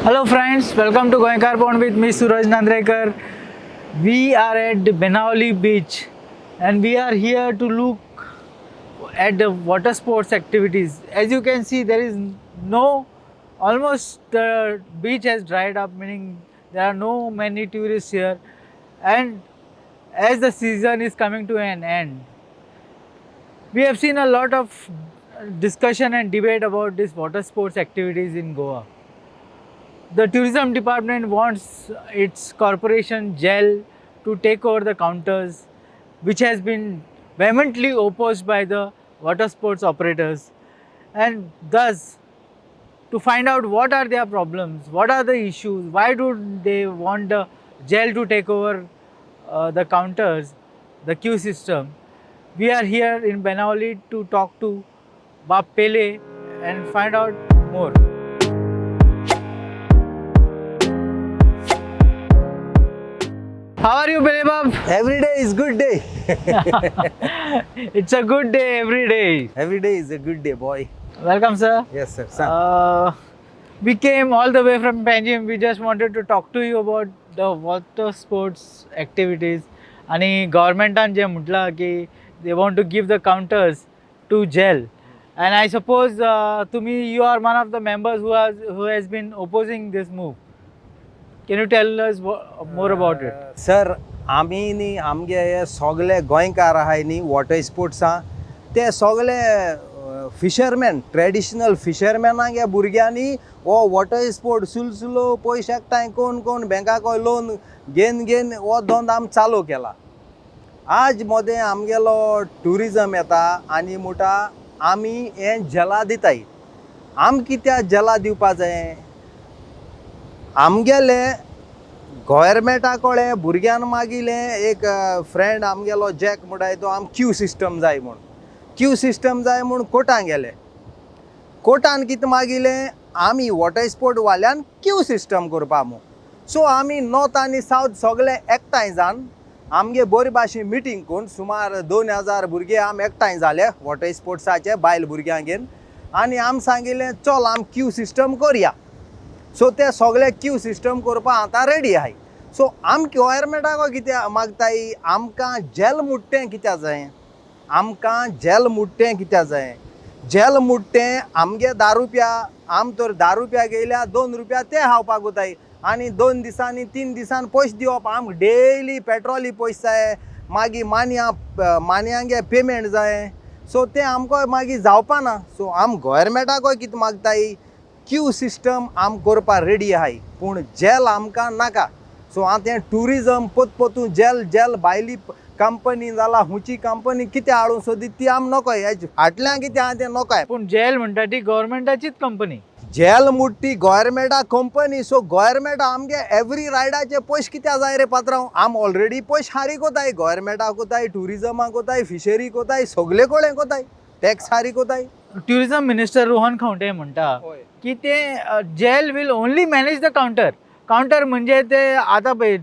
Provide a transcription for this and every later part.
Hello friends, welcome to Goenkarponn with me Suraj Nandrekar. We are at Benaulim beach and we are here to look at the water sports activities. As you can see, there is no, almost the beach has dried up, meaning there are no many tourists here. And as the season is coming to an end, we have seen a lot of discussion and debate about this water sports activities in Goa. The tourism department wants its corporation GEL to take over the counters, which has been vehemently opposed by the water sports operators, and thus to find out what are their problems, what are the issues, why do they want the GEL to take over the counters, the queue system. We are here in Benaulim to talk to Bab Pele and find out more. How are you, Pele Bab? Every day is good day. It's a good day every day. Every day is a good day, boy. Welcome, sir. Yes, sir. Sir. We came all the way from Panjim. We just wanted to talk to you about the water sports activities. आणि गव्हर्मेंटान जे म्हटलं की they want to give the counters to GEL, and I suppose तुम्ही you are one of the members who has been opposing this move. Can you tell us more about it? Sir, आमी न्ही आमगे हे सगळे गोंयकार आहाय न्ही water स्पोर्ट्सां ते सगळे फिशरमॅन, ट्रेडिशनल फिशरमॅनांगे भुरग्यांनी हो वॉटर स्पोर्ट सुलसुलो पयशे एकठांय कोण कोण बँकाको लोन घेवन घेवन हो धंदो आमी चालू केला. आज मदें आमगेलो ट्युरिजम येता आनी म्हणटा आमी हें जेला दिताय. आम कित्याक जेला दिवपा जाय? आमगेले गोवोरमेंटा कडेन भुरग्यान मागिलें एक फ्रेंड आमगेलो जॅक म्हणटाय तो आम क्यू सिस्टम जाय म्हूण, क्यू सिस्टम जाय म्हूण कोर्टान गेले. कोर्टान कितें मागिलें, आमी वॉटर स्पोर्ट वाल्यान क्यू सिस्टम करपा म्हूण. सो आमी नॉर्थ आनी सावथ सगळे एकठांय जावन आमगे बरी भाशेन मिटींग करून सुमार 2000 भुरगे आमी एकठांय जाले वॉटर स्पोर्ट्साचे बायल भुरग्यांक घेवन आनी आमी सांगिल्लें चल आमी क्यू सिस्टम करया. सो ते सगळे क्यू सिस्टम करपाक आतां रेडी आहाय. सो आम गोवोरमेंटाक कित्याक मागताय, आमकां जेल मुट्टें कित्याक जाय, आमकां जेल मुट्टें कित्याक जाय? जेल मुट्टें आमगे 10 रुपया, आम तर 10 रुपया घेयल्या 2 रुपया ते खावपाक वताय आनी 2 दिसांनी 3 दिसान पयशे दिवप. आमकां डेली पेट्रोली पयशे जाय, मागीर मानया मानयांगे पेमेंट जाय. सो तें आमकां मागीर जावपा ना. सो आम गोवोरमेंटाकय कितें मागताय, क्यू सिस्टम आम करपाक रेडी आहाय पूण जेल आमकां नाका. सो आतां हें ट्युरिजम पोत पोतून जेल जेल भायली कंपनी जाला हुंची कंपनी कितें हाडूंक सोदी ती आम नकोय. हेजे फाटल्यान कितें आहा तें नकोय. पूण जेल म्हणटा ती गव्हर्मेंटाचीच कंपनी. जेल मुट्टी गोवोरमेंटा कंपनी. सो गोवोरमेंट आमगे एवरी रायडाचे पयशे कित्याक जाय रे पात्रांव? आम ऑलरेडी पयशे हारी कोताय, गोवोरमेंटाक कोताय, ट्युरिजमाक कोताय, फिशरी कोताय, सगळे कडेन कोताय, टॅक्स हारी कोताय. ट्युरिझम मिनिस्टर रोहन खंवटे म्हणटा की ते GEL will only manage the counter. Counter म्हणजे ते आतां पळय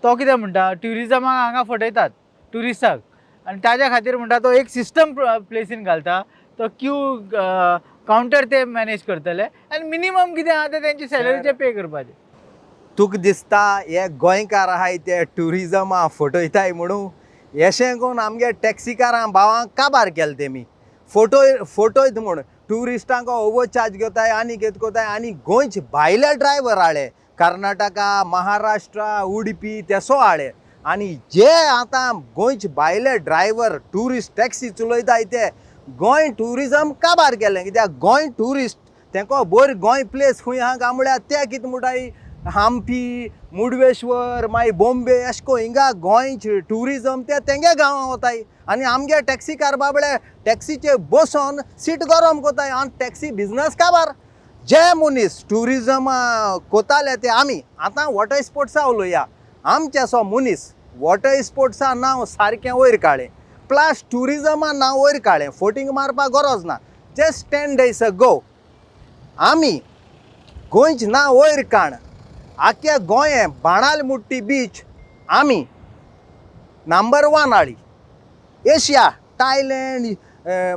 तो कितें म्हणटा, ट्युरिजमाक हांगा फटयतात ट्युरिस्टाक आनी ताज्या खातीर म्हणटा तो एक सिस्टम प्लेसीन घालता, तो क्यू कावंटर ते मॅनेज करतले आनी मिनिमम कितें आहा तें तेंचे सॅलरीचे पे करपाचें. तुका दिसता हे गोंयकार आहाय ते ट्युरिजमा फटयताय म्हणून? एशें करून आमगे टॅक्सीकारां भावांक काबार केले तेमी फटयत म्हूण. ट्युरिस्टांक ओवर चार्ज घेताय आनी कितें कोताय. आनी गोंयचे भायले ड्रायवर हाडले, कर्नाटका, महाराष्ट्रा, उडपी तेसो हाडले. आनी जे आतां गोंयचे भायले ड्रायवर ट्युरिस्ट टॅक्सी चलयताय ते गोंय ट्युरिजम काबार केलें. कित्याक गोंय ट्युरिस्ट तेंको बरी गोंय प्लेस खंय आहा काय म्हळ्यार ते कितें म्हणटाय, हम्पी, मुर्डेश्वर, मागीर बॉम्बे अशें करून हिंगा गोंयचे ट्युरिजम ते तेंगे गांवां वताय. आनी आमगे टॅक्सीकार बाबडे टॅक्सीचेर बसोन सीट गरम कोताय आनी टॅक्सी बिजनस काबार. जे मनीस ट्युरिजमा कोताले ते आमी आतां वॉटर स्पोर्ट्सा उलोवया. आमचे असो मनीस वॉटर स्पोर्ट्सा नांव सारकें वयर काडलें, प्लस ट्युरिजमा नांव वयर काडलें, फोटींग मारपाक गरज ना. जस्ट 10 days अगो आमी गोंयचें नांव वयर काड आख्या गोंय बाणालमुट्टी बीच आमी नंबर 1 हाडली. एशिया, थायलंड,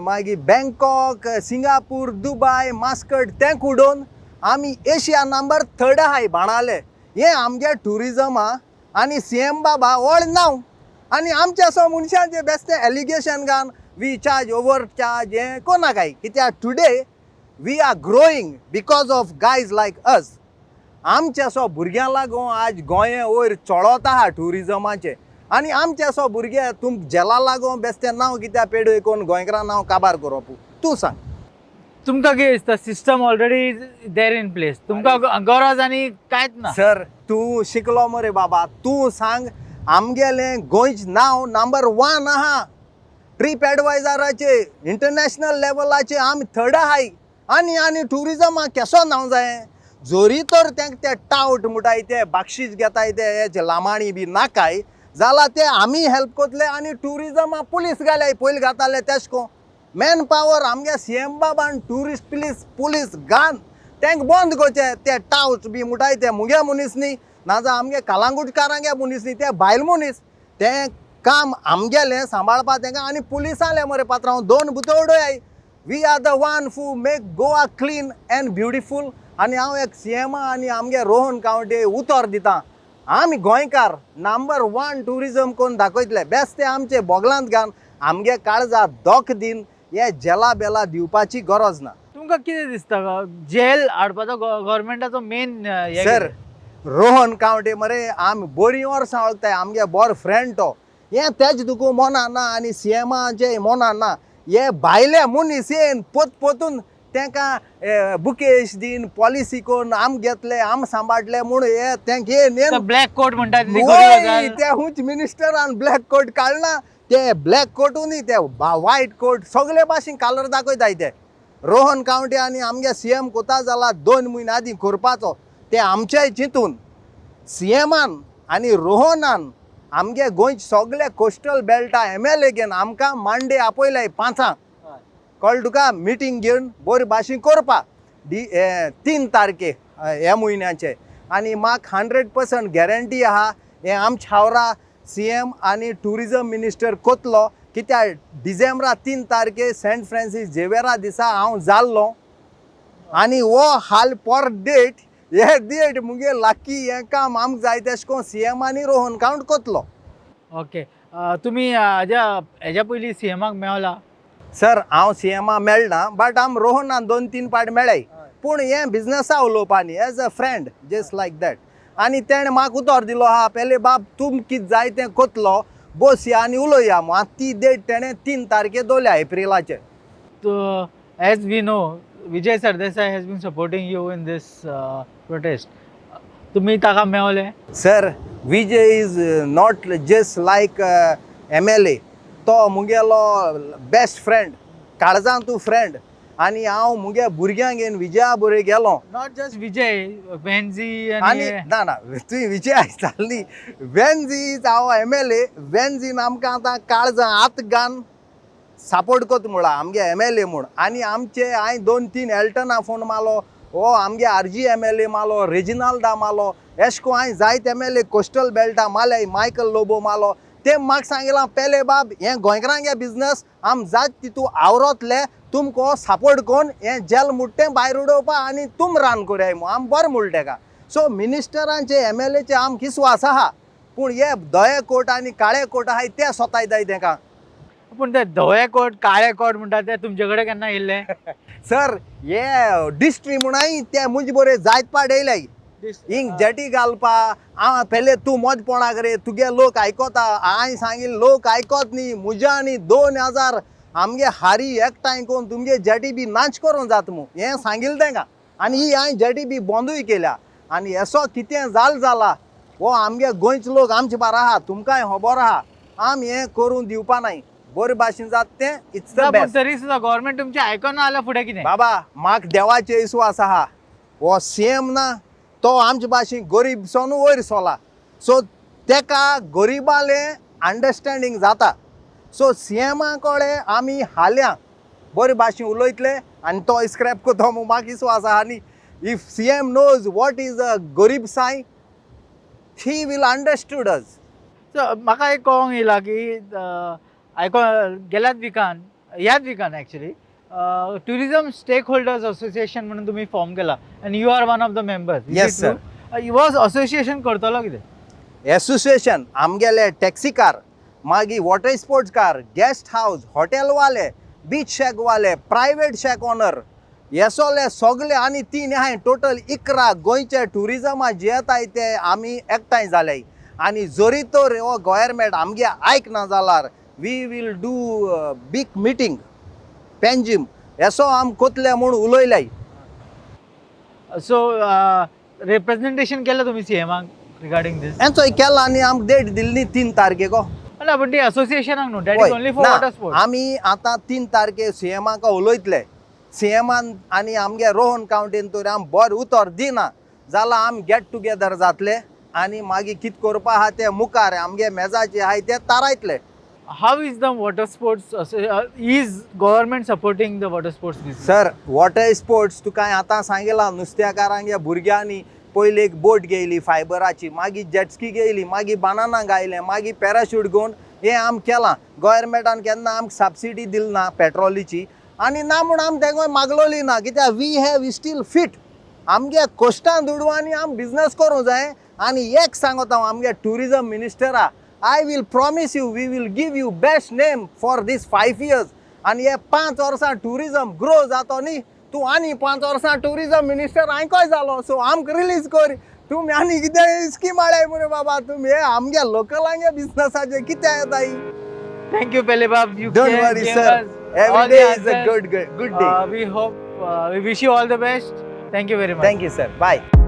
मागीर बँकॉक, सिंगापूर, दुबाय, मास्कट तें उडोवन आमी एशिया नंबर थर्ड आहाय बाणाले. हें आमगे ट्युरिजम आहा आनी सी एम बाबा ऑल नांव आनी आमच्या असो मनशांचे बेश्टें एलिगेशन घालून we charge over charge हें कोनाकाय, कित्याक today we are growing because of guys like us. आमच्या असो भुरग्यां लागून आज गोंय वयर चोडत आहा ट्युरिजमाचें आनी आमचे असो भुरगे तुम जेला लागून बेश्टें नांव कित्याक पेडय कोन्न गोंयकारां नांव काबार करप, तूं सांग. तुमकां कितें दिसता, system already there in place, तुमकां गरज आनी कांयच ना? सर, तूं शिकलो मरे बाबा, तूं सांग, आमगेलें गोंयचें नांव नंबर वन आहा ट्रीप एडवायजराचे, इंटरनॅशनल लेवलाचे आमी थर्ड आहाय आनी आनी ट्युरिजमाक केसो नांव जाय? जोरी तर तेंका ते टावट म्हणटाय, ते बाक्षीस घेताय, ते हेचे लामाणी बी नाकाय जाल्यार ते आमी हेल्प कोतले. आनी ट्युरिजमा पुलीस घाल्याय, पयलीं घाताले तेश कोन मॅन पावर आमगे सी एम बाबान ट्युरिस्ट पुलीस पुलीस घान तेंक बंद करचे. ते टावच बी म्हणटाय ते मुगे मनीस न्ही, नाजाल्यार आमगे कलांगुटकारांगे मनीस न्ही, ते बायल मनीस. तें काम आमगेलें सांबाळपा तेंकां आनी पुलिसांले मरे पात्रांव दोन बुतवड्यो. We are the one who make Goa clean and beautiful. आनी हांव एक सी एमा आनी आमगे रोहन कावंटे उतर दिता, आमी गोंयकार नंबर वन ट्युरिजम कोन्न दाखयतले. बेश्टे आमचे बोगलांत घालून आमगे काळजा दोख दिन हे जेला बेला दिवपाची गरज ना. तुमकां कितें दिसता, जेल हाडपाचो गव्हर्मेंटाचो मेन? सर, रोहन कावंटे मरे आमी बरीं वर्सां वळखताय, आमगे बरो फ्रेंड तो. हें तेज तुका मना ना आनी सी एमाचें मना ना. हे भायले मनीस येवन पोत पोतून तेंकां बुकेश दिन पॉलिसी कोन्न आम घेतले आम सांबाळले म्हूण हे तेंक येन. ब्लॅक कोट म्हणटा ती खरी वय, गजाल. ते हुंच मिनिस्टरान ब्लॅक कोट काडला, ते ब्लॅक कोटू न्ही, ते वायट कोट सगळे भाशेन कालर दाखयताय ते. रोहन कावंटे आनी आमगे सी एम कोता जाला 2 म्हयने आदीं करपाचो ते आमचेय चिंतून सी एमान आनी रोहनान आमगे गोंयचे सगळे कोस्टल बेल्टा एम एल ए घेवन आमकां मांडे आपयले 5आंक. कळ्ळें तुका? मिटींग घेवन बरी भाशेन करपा डी 3 तारखे ह्या म्हयन्याचे. आनी म्हाका 100% गॅरंटी आहा, हें आमच्या हावरा सी एम आनी ट्युरिजम मिनिस्टर कोतलो, कित्याक डिसेंबरा 3 तारखे सेंट फ्रांसीस झेवियरा दिसा हांव जाल्लो आनी हो हाल पर डेट हे डेट मुगे लाकी हें काम आमकां जाय तेशें कोन्न सी एम आनी रोहन कावंट कोतलो. ओके, तुमी हेज्या पयलीं सी एमाक मेवला? सर, हांव सी एमा मेळना, बट आम रोहनान दोन तीन पाट मेळ्ळाय, पूण हें बिजनसा उलोवपा न्ही, as a friend, just like that. आनी तेणें म्हाका उतर दिलो आहा, पेले बाब तुम कितें जाय तें कोतलो, बसया आनी उलोवया. आतां ती डेट तेणें 3 तारखे दवरल्या एप्रिलाचे. As we know, Vijay Sardesai has been supporting you in this protest. तुम्ही ताका मेवले? Sir, Vijay is not just like MLA, तो मुगेलो बेस्ट फ्रेंड, काळजान तूं फ्रेंड आनी हांव मुगे भुरग्यांक घेवन विजया बरोबर गेलो. Not just Vijay, Venzy आनी आनी ना ना, तुवें विजय जाल्ली वेन्जी is our MLA. वेन्जीन आमकां आतां काळजां हात घान सपोर्ट कोत म्हळा आमगे एम एल ए म्हूण. आनी आमचे हांवें दोन तीन एल्टना फोन मारलो, हो आमगे R G M L A मारलो, रेजिनाल्डा मारलो, एशें कोन्न हांवें जायते एम एल ए कोस्टल बेल्टा मारल्याय, मायकल लोबो मारलो. ते म्हाका सांगिलां, पेले बाब, हें गोंयकारांगे बिजनस आम जात तितू आवरोतले, तुमकां सपोर्ट कोन्न हें जेल मुट्टें भायर उडोवपा आनी तुम रान कोरयाय म्हूण. आम बरें म्हणलें तेका. सो मिनिस्टरांचे एम एल एचे आमकां विस्वास आहा, पूण हे धवे कोट आनी काळे कोट आहाय ते सोतायताय तेंकां. पूण ते धवे कोट काळे कोट म्हणटा ते तुमचे कडेन केन्ना येयल्ले? सर, हे डिस्ट्री म्हणाय ते मुजे बरे जायत पाट येयल्याय हिंग जेटी घालपा. आं, पेले तूं मदपणाक रे, तुगे लोक आयकोता. हांवें सांगिल्लें, लोक आयकोत न्ही मुज्या आनी 2000 आमगे हारी एकठांय करून तुमगे जेटी बी नाच करूंक जाता मू, हें सांगिल्लें तेंकां. आनी ही हांवें जेटी बी बंदूय केल्या. आनी येसो कितें जाल जाला हो आमगे गोंयचे लोक आमचे बारा आहा, तुमकांय खबर आहा, आमी हें करूंक दिवपा नाय. बरे भाशेन जाता तें, it's the ना, पूण बेस्ट. तरी सुद्दां गव्हर्मेंट तुमचें आयकना जाल्यार फुडें कितें? बाबा, म्हाका देवाचे विस्वास आहा. हो सी एम ना तो आमचे भाशेन गरीब सोन वयर सोला, सो तेका गरिबालें अंडरस्टँडींग जाता. सो सी एमा कडेन आमी हाल्यां बरे भाशेन उलयतले आनी तो स्क्रॅप करतो म्हूण म्हाका विस्वास आहा. आनी if CM knows what is a गरीब साय, he will understood us. So म्हाका एक कळोंक येयला की आयको गेल्याच विकान, ह्याच विकान actually tourism stakeholders association म्हणून तुम्ही फॉर्म केला and you are one of the members. Yes, sir. Was association करतलो कितें? एसोसिएशन आमगेले टॅक्सीकार, मागीर water sports car, guest house, हॉटेलवाले, beach शॅकवाले, private shack owner, हे सगळे सगळे आनी तीन आहाय, टोटल 11 गोंयचे ट्युरिजमा जियेताय ते आमी एकठांय जाले. आनी जरी तर हो गोवोरमेंट आमगे आयकना जाल्यार we will do big meeting Panjim, येसो आम कोतले म्हूण उलयल्याय. सो रिप्रेझेंटेशन केलें तुमी सीएमाक रिगार्डींग दीस? हेंचोय केला आनी आमकां डेट दिली न्ही 3 तारखेको. ना, पण ती असोसिएशनाक न्हू, that is only for ना, वॉटर स्पोर्ट्स. आमी आतां 3 तारखे सीएमाक उलयतले. सीएमान आनी आमगे रोहन कावंटीन तर आम बरें उतर दिना जाल्यार आम गेट टुगेदर जातले आनी मागीर कितें करपा आहा तें मुखार आमगे मेजाचे आहाय ते थारायतले. How is the water sports, is government supporting the water sports business? Sir, water sports तुका हांवें आतां सांगिलां, नुस्त्याकारांगे भुरग्यांनी पयलीं एक बोट घेयली फायबराची, मागीर जेटस्की घेयली, मागीर बनाना गायलें, मागीर पॅराशूट घेवन हें आम केलां. गोवोरमेंटान केन्ना आमकां सबसिडी दिली ना पेट्रोलीची आनी ना म्हूण आम तेंकां मागलोली ना, कित्याक we have still fit. आमगे कश्टान दुडवांनी आम बिजनस करूंक जाय. आनी एक सांगता हांव आमगे tourism मिनिस्टरा, I will promise you, we will give you best name for this 5 years. आनी हे 5 वर्सां ट्युरिजम ग्रो जातो न्ही, तूं आनी 5 वर्सां ट्युरिजम मिनिस्टर हांयकोय जालो, सो आमकां रिलीज कर. तुमी आनी कितें स्कीम हाडल्याय मुरे बाबा, तुमी हे आमगे लोकलांगे बिजनसाचे कितें येताय. Thank you, Pele Bab. You Don't worry, gave sir. us Every all day the is a answers. good day. We hope, we wish you all the best. Thank you very much. Thank you, sir. Bye.